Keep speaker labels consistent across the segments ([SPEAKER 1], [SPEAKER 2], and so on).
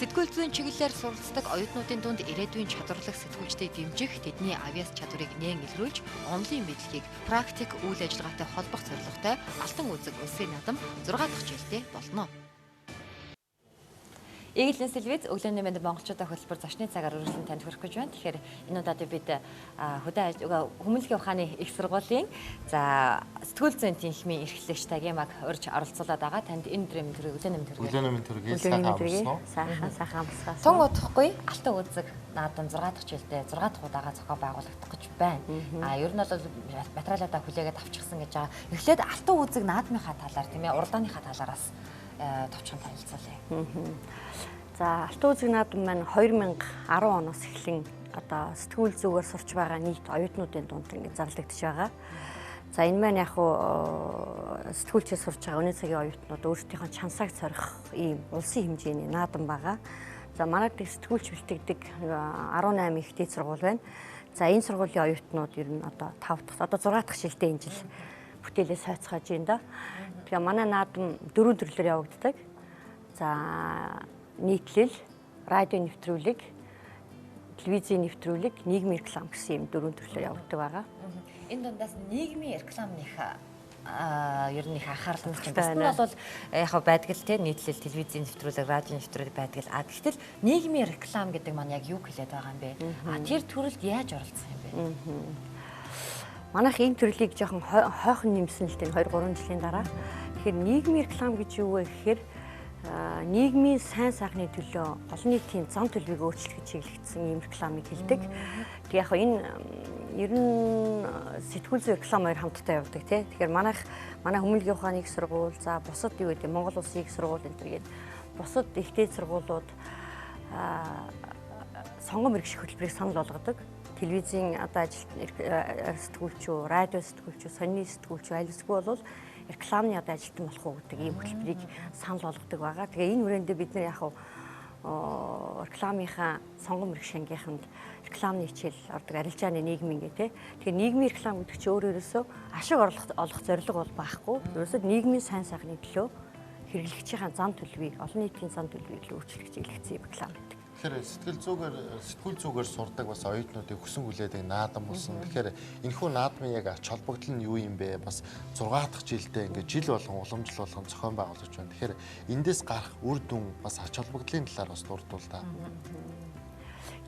[SPEAKER 1] Сэтгүүл зүйн чиглэлээр суралцдаг оюутнуудын дунд ирээдүйн чадварлаг сэтгүүлчдийг дэмжих, тэдний авьяас чадварыг нээн илрүүлж, онлын мэдлэгийг практик үйл ажиллагаатай холбох зорилготой Алтан үзэг улсын наадам 6 дахь жилдээ болно. Иглэн сэлвэз өглөөний мэнд монголчуудаа хөтөлбөр зочны цагаар үргэлжлэн танд хүрэх гэж байна. Тэгэхээр энэ удаад бид хөдөө хүмүүнлэгийн ухааны их сургуулийн за сэтгүүл зүйн тэнхимийн эрхлэгч Тагимаг урьж оролцуулаад байгаа. Танд энэ өдрийн мэнд төргий, өглөөний мэнд төргий.
[SPEAKER 2] Өглөөний мэнд төргий, сайхан амарсан уу?
[SPEAKER 3] Сайхан амарсан.
[SPEAKER 1] Тун удахгүй Алтан үзэг наадам 6 дахь жилдээ 6 дахь удаага зохион байгуулагдах гэж байна. А ер нь бол материалуудаа хүлээгээд авчихсан гэж байгаа. Эхлээд Алтан үзэг наадмынхаа талаар тийм уралдааныхаа талаараас товчхон танилцуулъя.
[SPEAKER 3] За Алтан үзэг наадам маань 2010 оноос эхлэн одоо сэтгүүл зүгээр сурч байгаа нийт оюутнуудын дунд ингээд зарлагдаж байгаа. За энэ маань яг сэтгүүлчээр сурч байгаа өнөө цагийн оюутнууд өөрсдийнхөө чансааг сорих ийм улсын хэмжээний наадам байгаа. За манай дэг сэтгүүлч бэлтгэдэг 18 их дээд сургууль байна. За энэ сургуулийн оюутнууд ер нь одоо 5 дахь одоо 6 дахь жилдээ энэ жил бүтээлээ сойцгоож байна да. Тэгээ манай наадам дөрвөн төрлөөр явагддаг. За нийтлэл, радио нэвтрүүлэг, телевизийн нэвтрүүлэг, нийгмийн реклам гэсэн юм дөрвөн төрлөөр явагддаг байгаа.
[SPEAKER 1] Энэ дундаас нийгмийн рекламных ер нь их анхаарал татж байна. Бусд нь бол яг байдаг л те нийтлэл, телевизийн нэвтрүүлэг, радио нэвтрүүлэг байдаг л. А гэтэл нийгмийн реклам гэдэг маань яг юу хэлээд байгаа юм бэ? А тэр төрөлд яаж оролцох юм бэ?
[SPEAKER 3] Манайх энэ төрлийг жоохон хойхон нэмсэн л дээ 2 3 жилийн дараа. Тэгэхээр нийгмийн реклам гэж юу вэ гэхээр нийгмийн сайн сайхны төлөө олон нийтийн зам төлөвийг өөрчлөх гэж чиглэгдсэн ийм рекламыг хэлдэг. Тэг яг энэ ер нь сэтгүүл зүйн реклам хоёр хамтдаа явдаг тий. Тэгэхээр манай хүмүүнлэгийн ухааны их сургууль, за бусад юу гэдэг Монгол улсын их сургууль энэ төр гээд бусад их дээд сургуулиуд сонгон мэргэжих хөтөлбөрийг санал болгодог. Телевизийн одоо ажилт сэтгүүлч үү, радио сэтгүүлч үү, сонины сэтгүүлч үү аль эсгүй бол рекламны одоо ажилтан болох уу гэдэг ийм хөтөлбөрийг санал болгодог байгаа. Тэгээ энэ хүрээндээ бид нар яг рекламынхаа сонгон мэрэгш ангийнханд рекламны хичээл ордог, арилжааны нийгэм ингээ тий. Тэгэхээр нийгмийн реклам гэдэг чинь өөр ерөөсөө ашиг олох зорилго бол байхгүй. Ерөөсөө нийгмийн сайн сайхны төлөө хэрэглэгчийн зам төлөвийг, олон нийтийн зам төлөвийг л өөрчлөх чиглэгдсэн юм реклам гэдэг.
[SPEAKER 2] Тэгэхээр сэтгэл зүгээр сурдаг бас оюутнуудыг хүсэн хүлээдэг наадам болсон. Тэгэхээр энэхүү наадмын яг ач холбогдол нь юу юм бэ? Бас 6 дахь жилдээ ингээд жил болгон уламжлал болгон зохион байгуулж байна. Тэгэхээр эндээс гарах үр дүн бас ач холбогдлын талаар бас дурдвал та.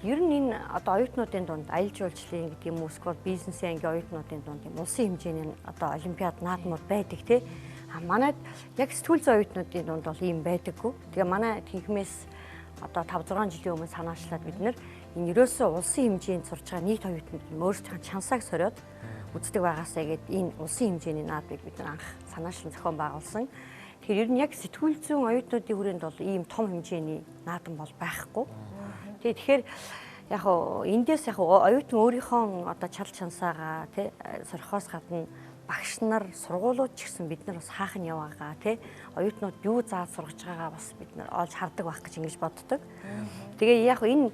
[SPEAKER 3] Ер нь энэ одоо оюутнуудын дунд аялал жуулчлалын гэдэг юм уу эсвэл бизнесийн ангийн оюутнуудын дунд юм улсын хэмжээний одоо олимпиад наадмууд байдаг тий. А манайд яг сэтгүүл зүйн оюутнуудын дунд бол ийм байдаггүй. Тэгээ манай тэнхмээс одоо 5 6 жилийн өмнө санаачлаад бид нэр энэ ерөөсөө улсын хэмжээнд сурч байгаа нийт оюутнууд өөрсдийнхөө чансааг сориод үздэг байгаасаа гээд энэ улсын хэмжээний наадмыг бид нар анх санаачлан зохион байгуулсан. Тэгэхээр ер нь яг сэтгүүл зүйн оюутнуудын хүрээнд бол ийм том хэмжээний наадам бол байхгүй. Тэгээ тэгэхээр яг эндээс яг оюутан өөрийнхөө одоо чал чансаагаа тий сорихоос гадна багш нар, сургуулиуд ч гэсэн бид нар бас хаах нь яваагаа тий оюутнууд юу зааж сургаж байгаагаа бас бид нар олж хардаг байх гэж ингэж боддог. Тэгээ яг энэ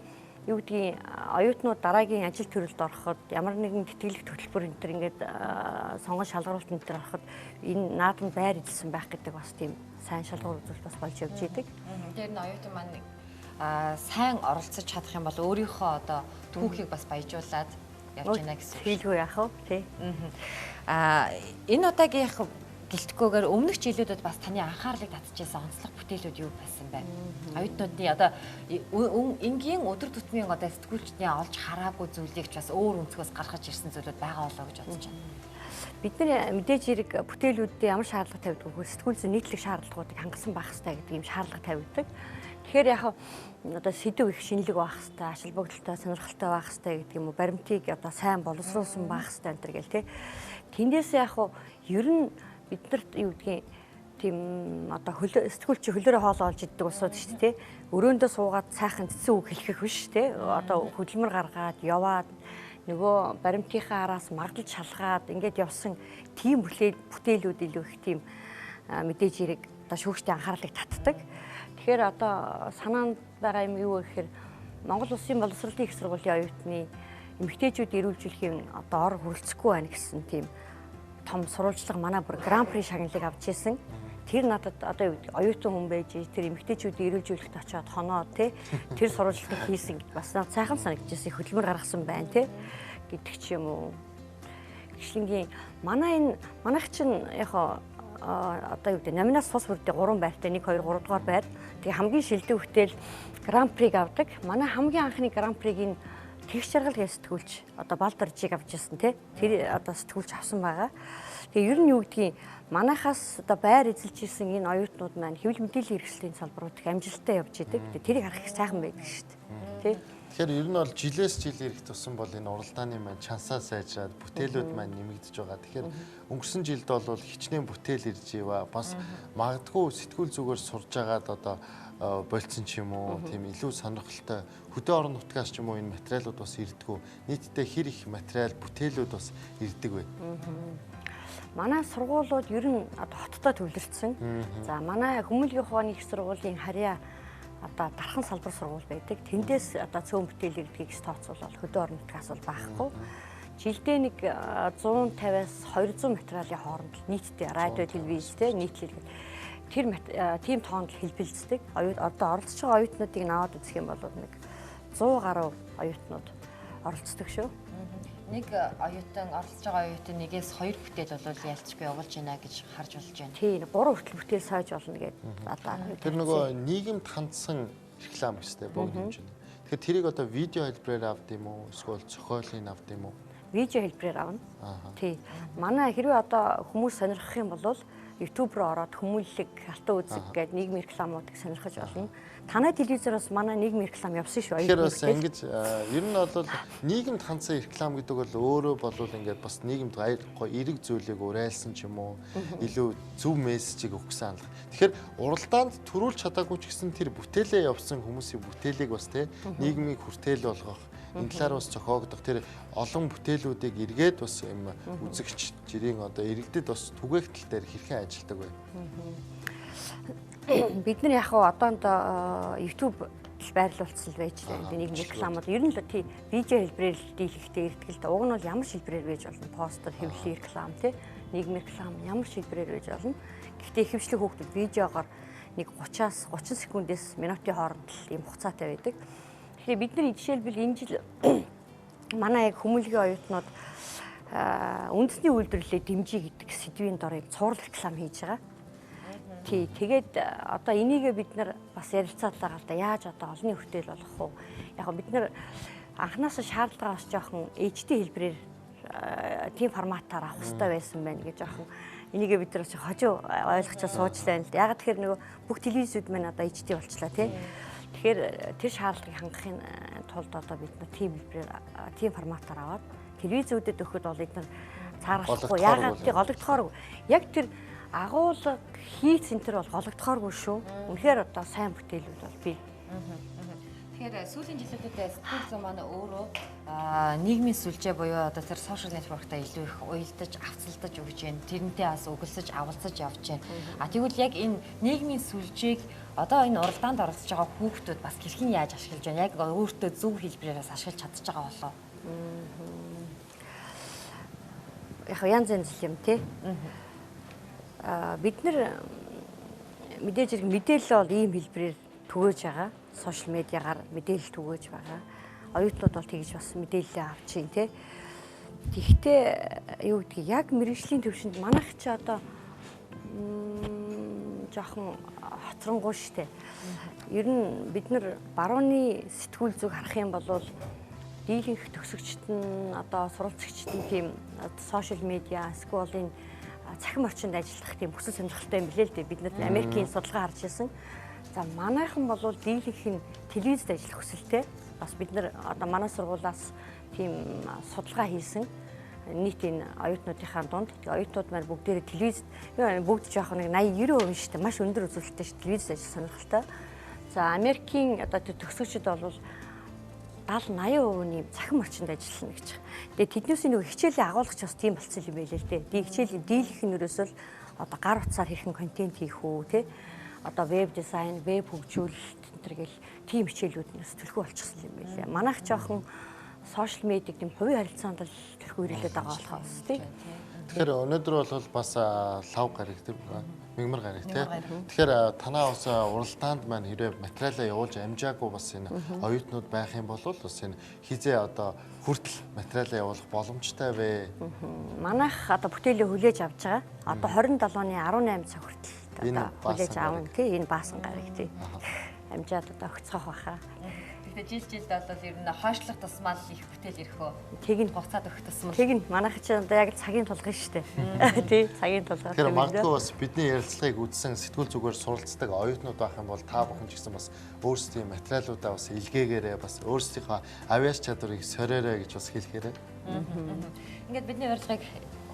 [SPEAKER 3] юу гэдгийг оюутнууд дараагийн ажил төрөлд ороход ямар нэгэн тэтгэлэг хөтөлбөр энэ төр ингээд сонгон шалгаруулалт энэ төр ороход энэ наадам байр эзэлсэн байх гэдэг бас тийм сайн шалгуур үзүүлэлт бас болж явж идэг.
[SPEAKER 1] Тэр нь оюутан маань сайн оролцож чадах юм бол өөрийнхөө одоо түүхийг бас баяжуулаад явж байна гэсэн үг.
[SPEAKER 3] Хэлгүй яах вэ тий.
[SPEAKER 1] Энэ удаагийнх гэлтгүйгээр өмнөх жилүүдэд бас таны анхаарлыг татчихсан онцлог бүтээлүүд юу байсан бэ? Оюутнуудын одоо энгийн өдөр тутмын одоо сэтгүүлчдийн олж хараагүй зүйлийг ч бас өөр өнцгөөс гаргаж ирсэн зүйлүүд байгаа болоо гэж бодож байна.
[SPEAKER 3] Бид нар мэдээж хэрэг бүтээлүүдэд ямар шаардлага тавьдаг вэ? Сэтгүүл зүйн нийтлэг шаардлагуудыг хангасан байх хэрэгтэй гэдэг ийм шаардлага тавигдаг. Тэгэхээр яг одоо сэдв их шинэлэг байх хэрэгтэй, ашиг богдолтой, сонирхолтой байх хэрэгтэй гэдэг юм уу, баримтыг одоо сайн боловсруулсан байх хэрэгтэй энэ төр гэл тий. Тэндээс яг ер нь бид нарт юу гэдгийг тийм одоо сэтгүүлч хөлөөрөө хоол олж иддэг улсууд шүү дээ тий. Өрөөндөө суугаад сайхан цэцэн үг хэлэх биш тий. Одоо хөдөлмөр гаргаад яваад нөгөө баримтынхаа араас магдал шалгаад ингээд явсан тийм бүтээлүүд илүү их тийм мэдээж хэрэг одоо шүүгчдийн анхаарлыг татдаг. Тэгэхээр одоо санаанд байгаа юм юу вэ гэхээр Монгол Улсын боловсролын их сургуулийн оюутны эмэгтэйчүүд эрүүлжүүлэхийн одоо ор хүрэлцэхгүй байна гэсэн тийм том сурвалжлага манай бүр гран при шагналыг авч ирсэн. Тэр надад одоо юу гэдэг оюутан хүн байж тэр эмэгтэйчүүдийг эрүүл живлэхт очиод хоноо тий тэр сурвалжлагыг хийсэн гэж бас надад сайхан санагдчихсэн, хөдөлмөр гаргасан байна тий гэдэг ч юм уу. Гишлэнгийн манай энэ манайх чинь яг одоо юу гэдэг номинаас тус бүрдээ 3 байртай 1 2 3 дугаар байр. Тэгээ хамгийн шилдэг бүтээл гран-приг авдаг. Манай хамгийн анхны гран-приг энэ Тэгш жаргал гэж сэтгүүлч одоо Балдаржийг авч ирсэн тий. Тэр одоо сэтгүүлч авсан байгаа. Тэгээ ер нь юу гэдгийг манайхаас одоо байр эзэлж ирсэн энэ оюутнууд маань хэвлэл мэдээллийн хэрэгслийн салбарууд их амжилттай явж идэг. Тэгээ тэрийг харах их сайхан байдаг шүү дээ. Тий.
[SPEAKER 2] Тэгэхээр ер нь бол жилээс жил ирэх тусам бол энэ уралдааны маань чансаа сайжраад бүтээлүүд маань нэмэгдэж байгаа. Тэгэхээр өнгөрсөн жилд бол хичнээн бүтээл ирж ива. Бас магадгүй сэтгүүл зүгээр сурж агаад одоо болцсон ч юм уу, тийм илүү сонирхолтой хөдөө орон нутгаас ч юм уу энэ материалууд бас ирдгүү. Нийтдээ хэр их материал бүтээлүүд бас ирдэг вэ?
[SPEAKER 3] Манай сургуулиуд ер нь одоо хоттой төвлөрсөн. За манай хүмүүлгийн ухааны их сургуулийн харьяа одоо дархан салбар сургууль байдаг. Тэндээс одоо цөөн бүтээл ирдгийг тооцоолол хөдөө орон нутгаас бол байхгүй. Жилдээ нэг 150-аас 200 материалын хооронд нийтдээ радио, телевиз те нийтлэл тэр тийм тоонд хэлбэлздэг. Одоо оролцож байгаа оюутнуудыг наваад үзэх юм бол нэг 100 гаруй оюутнууд оролцдог шүү.
[SPEAKER 1] Нэг оюутан оролцож байгаа оюутан нэгээс 2 бүтээл бол ялцгүй явуулж байна гэж харж болж байна.
[SPEAKER 3] Тийм, 3 хүртэл бүтээл сойж болно гэдэг одоо.
[SPEAKER 2] Тэр нөгөө нийгэмд хандсан реклам гэстэй богино хэмжээнд. Тэгэхээр тэрийг одоо видео хэлбэрээр авд юм уу? Эсвэл зохиолыг авд юм уу?
[SPEAKER 3] Видео хэлбэрээр авна. Тийм. Манай хэрвээ одоо хүмүүс сонирхох юм бол YouTube руу ороод хүмүүлэг алтан үзэг гэдэг нийгмийн рекламуудыг сонирхож болно. Танай телевизээр бас манай нийгмийн реклам явсан шүү.
[SPEAKER 2] Тэгэхээр бас ингэж ер нь бол нийгэмд хандсан реклам гэдэг бол өөрөө болвол ингээд бас нийгэмд гоё эерэг зүйлийг урайлсан ч юм уу, илүү зөв мессежийг өгөх гэсэн хандлага. Тэгэхээр уралдаанд төрүүлж чадаагүй ч гэсэн тэр бүтээлээ явсан хүмүүсийн бүтээлийг бас те нийгмийг хүртээл болгох, энэ талаар бас зохиогдох тэр олон бүтээлүүдийг эргээд бас юм үзэгч жирийн одоо иргэдэд бас түгээх тал дээр хэрхэн ажилладаг вэ?
[SPEAKER 3] Бид нар яг одоондоо YouTube байрлуулсан л байж л нэг рекламууд ер нь л тий видео хэлбэрээр дийлэхтэй ирдэг л да. Уг нь бол ямар шилбэрээр байж болно. Постэр, хэвлэлийн реклам тий нийгмийн реклам ямар шилбэрээр байж болно. Гэхдээ ихэвчлэн хүүхдүүд видеогоор нэг 30-аас 30 секундээс минутын хооронд л ийм хугацаатай байдаг. Тэгэхээр бид нар жишээлбэл энэ жил манай яг хүмүүлгийн оюутнууд үндэсний үйлдвэрлэлээ дэмжиж гэдэг сэдвийн дор яг цуврал реклам хийж байгаа. Тий, тэгээд одоо энийгээ бид нар бас ярилцаад байгаа л да. Яаж одоо олонний хүртэл болох вэ? Яг бид нар анханасаа шаардлага бас жоохон HD хэлбэрээр тийм форматаар авах хэрэгтэй байсан байна гэж жоохон энийгээ бид нар хожуу ойлгочоо суучлаа л да. Яг тэгэхээр нөгөө бүх телевизүүд маань одоо HD болчлаа тий. Тэгэхээр тэр шаардлагыг хангахын тулд одоо бид нар тийм хэлбэрээр тийм форматаар аваад телевизүүдэд өгөхөд бол эдгээр цааргалахгүй. Яагаад тий гологдохооргүй. Яг тэр агуулга хийц энэ төр бол гологдохооргүй шүү. Үнэхээр одоо сайн бүтээлүүд бол бий.
[SPEAKER 1] Тэгэхээр сүүлийн жилүүдэд сэтгүүл зүйн маань өөрөө нийгмийн сүлжээ буюу одоо тэр social network-та илүү их уялдаж, авцалдаж өгч байна. Тэрнтэй бас өгөлсөж, авалцаж явж байна. А тэгвэл яг энэ нийгмийн сүлжээг одоо энэ уралдаанд оролцож байгаа хүүхдүүд бас хэрхэн яаж ашиглаж байна? Яг өөртөө зөв хэлбэрээрээс ашиглаж чадж байгаа болоо.
[SPEAKER 3] Яг янз янз юм тий. Бид нар мэдээж хэрэг мэдээлэл бол ийм хэлбэрээр түгээж байгаа. Сошиал медиагаар мэдээлэл түгээж байгаа. Оюутнууд бол тэгж бас мэдээлэлээ авч чинь тий. Тэгэхдээ юу гэдгийг яг мэргэжлийн төвшөнд манайх чи одоо жоохон хоцронгуй штэ. Ер нь бид нар барууны сэтгүүл зүг харах юм бол дийлэнх төгсөгчд нь одоо суралцагчд нь тийм сошиал медиа эсвэл энэ цахим орчинд ажиллах тийм хүсэл сонирхолтой юм билээ л дээ. Бид нар Америкийн судалгаа харж ирсэн. За манайхан бол дийлэнх нь телевизэд ажиллах хүсэлтэй. Бас бид нар одоо манай сургуулиас тийм судалгаа хийсэн. Нийт энэ оюутнуудынхаа дунд оюутнууд маань бүгдээрээ телевизэд бүгд жоох нэг 80 90% шүү дээ. Маш өндөр үзүүлэлттэй шүү телевизэд ажиллах сонирхолтой. За Америкийн одоо төгсөгчд бол 70 80% нь цахим орчинд ажиллана гэж. Тэгээ тэднээсээ нөгөө хичээлийн агуулгач бас тийм болцсон юм байлээ л дээ. Тэг хичээлийн дийлэх нь ерөөсөө л одоо гар утсаар хэрхэн контент хийх үү те. Одоо веб дизайн, веб хөгжүүлэлт энэ төр гэл тийм хичээлүүд нь бас төлхөө болчихсон юм байлээ. Манайх жоохон сошиал медиаг тийм хувийн харилцаанд л төлхөө ирэлээд байгаа болохоо бас тий.
[SPEAKER 2] Тэгэхээр өнөөдөр бол бас лав гараг тийм Мигмар гараг тий. Тэгэхээр танаа бас уралдаанд маань хэрвээ материалаа явуулж амжаагүй бас энэ оюутнууд байх юм бол бас энэ хизээ одоо хүртэл материалаа явуулах боломжтой вэ?
[SPEAKER 3] Манайх одоо бүтээлээ хүлээж авч байгаа. Одоо 27-ны 18 цаг хүртэл одоо хүлээж авна тий, энэ баасан гараг тий. Амжаад одоо өгцгөх байхаа.
[SPEAKER 1] Гэхдээ жил жилд бол ер нь хойшлох тусмал их бүтээл ирэх үү?
[SPEAKER 3] Тэгнь.
[SPEAKER 1] Хугацаад өгөх тусмал.
[SPEAKER 3] Тэгнь. Манайх чи одоо яг цагийн тулгын шүү дээ. Тий, цагийн тулгаа.
[SPEAKER 2] Тэгэхээр магадгүй бас бидний ярилцлагыг үзсэн сэтгүүл зүгээр суралцдаг оюутнууд байх юм бол та бүхэн ч гэсэн бас өөрсдийн материалуудаа бас илгээгээрэй, бас өөрсдийнхөө авиас чадварыг сорьоорой гэж бас хэлэхээрэй.
[SPEAKER 1] Ингээд бидний урилгыг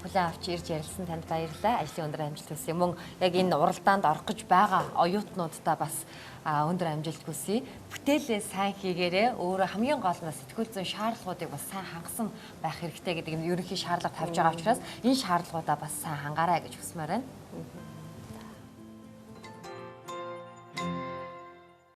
[SPEAKER 1] хүлээн авч ирж ярилцсан танд баярлалаа. Ажлын өндөр амжилт хүсье. Мөн яг энэ уралдаанд орох гэж байгаа оюутнуудаа бас өндөр амжилт хүсье. Бүтээлээ сайн хийгээрэй. Өөрөө хамгийн гол нь сэтгүүл зүйн шаардлагуудыг бас сайн хангасан байх хэрэгтэй гэдэг юм ерөнхий шаардлага тавьж байгаа учраас энэ шаардлагуудаа бас сайн хангаарай гэж хүсмээр байна.